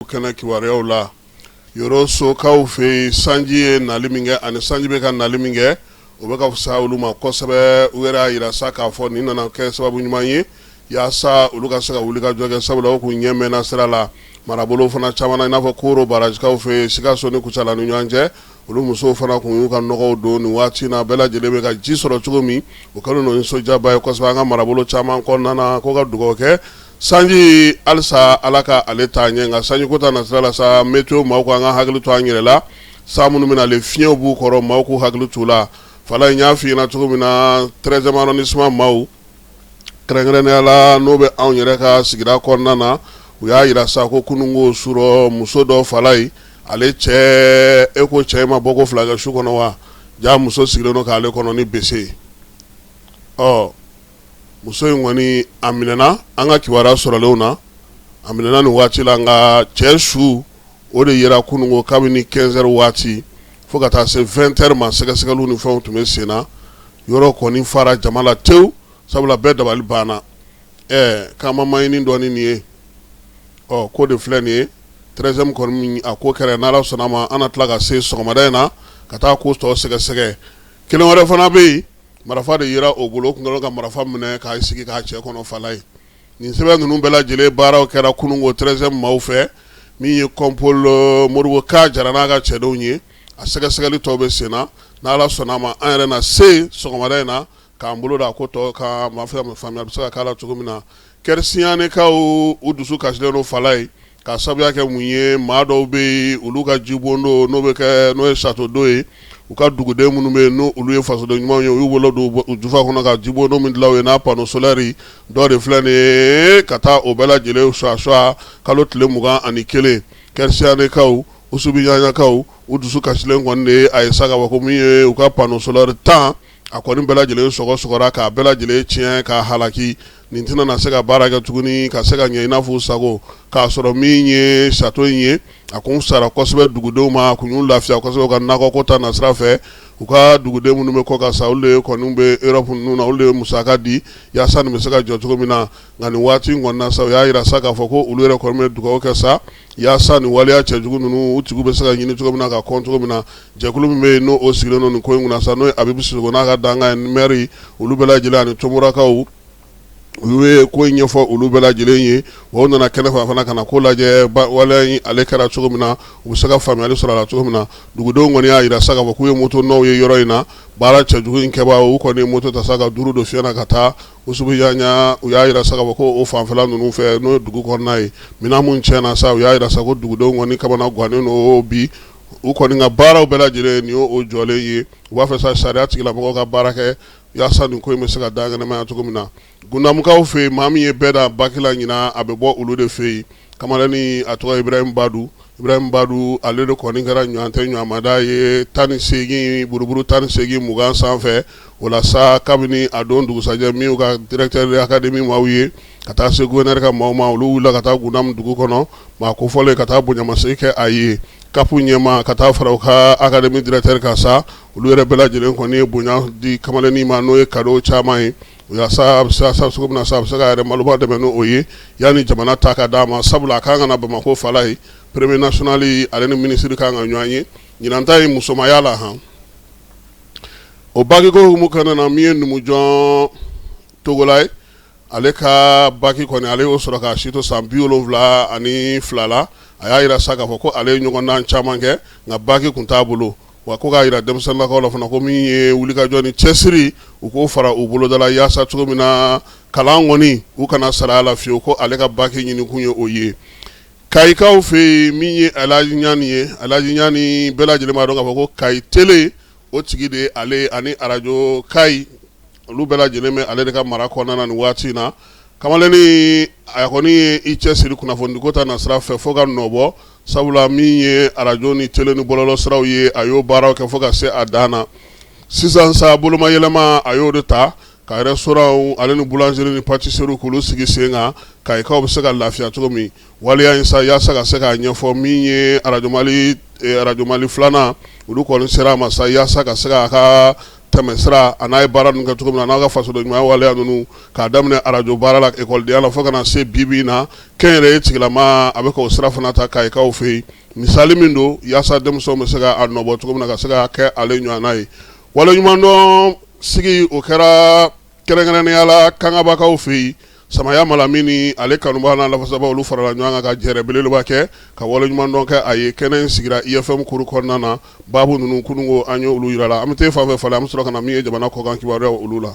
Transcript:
kɛnɛ kibaruyaw la. Yɔrɔsokaw fɛ yen, sanji ye nali min kɛ ani sanji bɛ ka nali min kɛ, o bɛ ka fisa olu ma kosɛbɛ. U yɛrɛ y'a jira sa k'a fɔ nin nana kɛ sababu ɲuman ye yaasa olu ka se ka wuli ka jɔ kɛ, sabula u kun ɲɛ mɛnna sira la. Marabolo fana caman na, i n'a fɔ Koro barajikaw fɛ yen, Sikaso ni Kucala ni ɲɔgɔn cɛ, olu musow fana kun y'u ka nɔgɔw don nin waati na. Bɛɛ lajɛlen bɛ ka ji sɔrɔ cogo min, o kɛlen don nisɔndiyaba ye kosɛbɛ an ka marabolo caman kɔnɔna na. Ko ka dugawu kɛ sanji halisa Ala ka ale taa ɲɛ. Nka sanji ko ta nasira la sa, météo maaw ko an ka hakili to an yɛrɛ la. San minnu bɛ nalen, fiɲɛw b'u kɔrɔ, maaw k'u hakili t'u la. Fala, n y'a f'i ɲɛna cogo min na, 13e arrondissement maaw kɛrɛnkɛrɛnnenya la, n'o bɛ anw yɛrɛ ka sigida kɔnɔna na, u y'a jira sa ko kununko surɔ, muso dɔ fala ye, ale cɛ, e ko cɛ ma bɔ ko fila kɛ su kɔnɔ wa? Ja muso sigilen don k'ale kɔnɔ ni bese ye. Ɔ muso in kɔni, a minɛna. An ka kibaruya sɔrɔlenw na, a minɛna nin waati la, nka cɛ su o de yera kununko kabini 15 heures waati fo ka taa se 20 heures ma. Sɛgɛsɛgɛliw ni fɛnw tun bɛ sen na. Yɔrɔ kɔni fara jama la tewu, sabula bɛɛ dabali banna. Ɛ k'an ma maɲini dɔɔni nin ye. Ɔ ko de filɛ nin ye, 13e kɔni a ko kɛra. N'Ala sɔnna ma, an na tila ka se sɔgɔmada in na ka taa ko tɔ sɛgɛsɛgɛ. Kelen wɛrɛ fana bɛ yen, marifa de yera o bolo. O tun kɛlen ka marifa minɛ k'a sigi k'a cɛ kɔnɔ fala ye. Nin sɛbɛn ninnu bɛɛ lajɛlen baaraw kɛra kununko 13e maaw fɛ. Min ye kɔnpol Modibo Ka Jara n'a ka cɛdenw ye, a sɛgɛsɛgɛli tɔw bɛ sen na. N'Ala sɔnna ma, an yɛrɛ na se sɔgɔmada in na k'an bolo da ko tɔ kan, maa fɛ faamuya bɛ se ka k'a la cogo min na. Kɛrisiyanekaw, u dusu kasilen don fala ye, ka sababuya kɛ mun ye? Maa dɔw bɛ yen, olu ka jibondo n'o bɛ kɛ, n'o ye château d'eau ye, u ka duguden minnu bɛ yen, n'o olu ye fasoden ɲumanw ye, u y'u bolo don u jufa kɔnɔ ka jibondo min dilan u ye n'a panneau solaire dɔ de filɛ nin ye, ka taa o bɛɛ lajɛlen suwa kalo tile 21. Kɛrisiyanekaw, Usubiɲaɲakaw, u dusu kasilen kɔni de ye a ye sa k'a fɔ ko min ye u ka panneau solaire 10, a kɔni bɛɛ lajɛlen sɔgɔ sɔgɔra k'a bɛɛ lajɛlen tiɲɛ k'a halaki. Nin tɛna na se ka baara kɛ tuguni ka se ka ɲɛ i n'a fɔ u sago. K'a sɔrɔ min ye château in ye, a kun sara kosɛbɛ dugudenw ma, a kun y'u lafiya kosɛbɛ u ka nakɔko ta nasira fɛ. U ka duguden minnu bɛ kɔ kan sa, olu de kɔni bɛ Europe ninnu na, olu de ye musaka di yaasa nin bɛ se ka jɔ cogo min na. Nka nin waati in kɔni na sa, u y'a jira sa k'a fɔ ko olu yɛrɛ kɔni bɛ dugawu kɛ sa yaasa nin waleya cɛjugu ninnu, u tigiw bɛ se ka ɲini cogo min na ka kɔn cogo min na. Jɛkulu min bɛ yen, n'o sigilen don nin ko in kunna sa, n'o ye Abibu Sisoko n'a ka dankan ye, maire, olu bɛɛ lajɛlen ani Tomorakaw, u ye ko in ɲɛfɔ olu bɛɛ lajɛlen ye. Wa u nana kɛnɛ fana ka na ko lajɛ, waleya in ale kɛra cogo min na, u bɛ se ka faamuyali sɔrɔ a la cogo min na. Dugudenw kɔni y'a jira sa k'a fɔ k'u ye moto nɔw ye yɔrɔ in na. Baara cɛjugu in kɛbaa, u kɔni ye moto ta sa ka duuru don fiɲɛ na ka taa Usubiɲaɲa. U y'a jira sa k'a fɔ ko o fanfɛla ninnu fɛ, n'o ye dugu kɔnɔna ye, minɛn minnu tiɲɛna sa, u y'a jira sa ko dugudenw kɔni kamana gannen don bi. U kɔni ka baaraw bɛɛ lajɛlen nin y'o jɔlen ye. U b'a fɛ sa sariya tigilamɔgɔw ka baara kɛ yaasa nin ko in bɛ se ka dankɛnɛmaya cogo min na. Gundamukaw fɛ yen, maa min ye bɛɛ da baki la ɲinan, a bɛ bɔ olu de fɛ yen. Kamalennin, a tɔgɔ Ibrahim Badu. Ibrahim Badu, ale de kɔni kɛra ɲɔgɔn tɛ ɲɔgɔnmada ye 18, buruburu 18 20 sanfɛ. O la sa, kabini a don dugusajɛ, min ka directeur d'académie maaw ye ka taa se gouverneur ka maaw ma, olu wulila ka taa Gundamu dugu kɔnɔ, maa kofɔlen ka taa bonyamasegin kɛ a ye. CAP ɲɛmaa ka taa fara u ka académie directeur kan sa, olu yɛrɛ bɛɛ lajɛlen kɔni ye bonya di kamalennin ma, n'o ye cadeau caman ye. Yaasa a bɛ se cogo min na sa, a bɛ se k'a yɛrɛ maloba dɛmɛ n'o ye yanni jamana ta ka d'a ma, sabula a kan ka na Bamakɔ fala ye. Premier national, ale ni minisiri kan ka ɲɔgɔn ye ɲinan ta ye musomaya la han. O baki ko hukumu kɔnɔna na, min ye Numujɔn Togola ye, ale ka baki kɔni, ale y'o sɔrɔ k'a si to san 72 la. A y'a jira sa k'a fɔ ko ale ye ɲɔgɔndan caman kɛ, nka baki tun t'a bolo. Wa ko k'a jira denmisɛnninlakaw la fana ko min ye wulikajɔ ni cɛsiri, u k'o fara u boloda la yaasa cogo min na kalan kɔni, u kana sara a la fiyewu. Ko ale ka baki ɲinikun ye o ye. Kayikaw fɛ yen, min ye Alaji Ɲani ye, Alaji Ɲani, bɛɛ lajɛlen b'a dɔn k'a fɔ ko Kayi télé, o tigi de ye ale, ani arajo Kayi, olu bɛɛ lajɛlen bɛ ale de ka mara kɔnɔna na nin waati in na. Kamalennin, a kɔni ye i cɛsiri kunnafonidiko ta nasira fɛ fo ka nɔbɔ, sabula min ye arajo ni télé ni bɔlɔlɔ siraw ye, a y'o baaraw kɛ fo ka se a dan na. Sisan sa, bolomayɛlɛma, a y'o de ta ka restaurant ale ni boulangerie ni pâtisserie k'olu sigi sen kan, Kayikaw bɛ se ka lafiya cogo min. Waleya in sa, yaasa ka se k'a ɲɛfɔ, min ye arajo Mali filanan, olu kɔni sera a ma sa yaasa ka se k'a ka tɛmɛsira a n'a ye baara ninnu kɛ cogo min na, n'a ka fasoden ɲumanya waleya ninnu, k'a daminɛ arajo baara la, ekɔlidenya la, fo ka na se bi bi in na, kɛnyɛrɛye tigilama a bɛ k'o sira fana ta Kayikaw fɛ yen. Misali min don yaasa denmisɛnw bɛ se ka a nɔbɔ cogo min na ka se ka kɛ ale ɲɔgɔnna ye. Waleɲumandɔn sigi o kɛra kɛrɛnkɛrɛnnenya la Kangabakaw fɛ yen. Samaya Malamini ale kanubaa n'a lafasabaa, olu farala ɲɔgɔn kan ka jɛrɛ belebeleba kɛ ka waleɲumandɔn kɛ a ye. Kɛnɛ in sigira IFM kuru kɔnɔna na. Baabu ninnu kununko an ye olu yira la. An bɛ taa fan fɛ falen, an bɛ sɔrɔ ka na min ye jamana kɔkan kibaruyaw olu la.